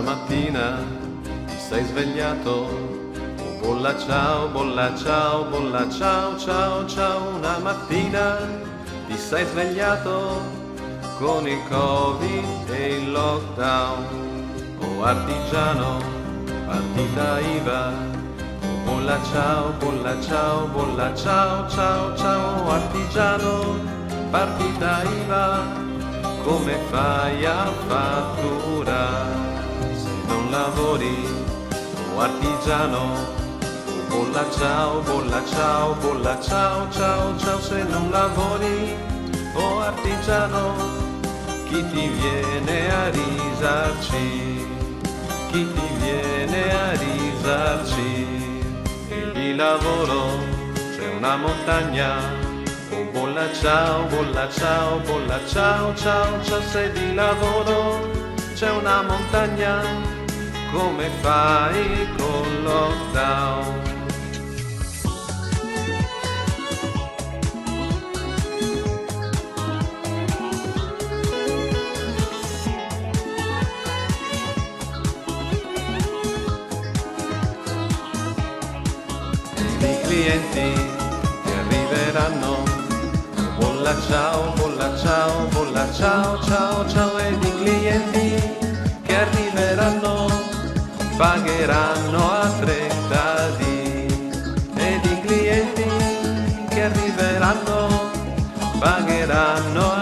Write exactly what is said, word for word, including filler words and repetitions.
Matina ti sei svegliato, oh bolla ciao, bolla ciao, bolla ciao, ciao, ciao. Una matina ti sei svegliato con il Covid e il lockdown. Oh artigiano, partita IVA, oh bolla ciao, bolla ciao, bolla ciao, ciao, ciao. Oh artigiano, partita IVA, come fai a fatturare se non lavori? Oh artigiano, oh bolla ciao, bolla ciao, bolla ciao, ciao, ciao. Se non lavori, oh artigiano, chi ti viene a risarcir? Chi ti viene a risarcir? E di lavoro c'è una montagna. Oh bolla ciao, bolla ciao, bolla ciao, ciao, ciao. Se di lavoro c'è una montagna, come fai col lockdown? Ed i clienti che arriveranno, bolla ciao, bolla ciao, bolla ciao, ciao, ciao. Ed i clienti che arriveranno pagheranno a trenta dì. Ed i clienti che arriveranno pagheranno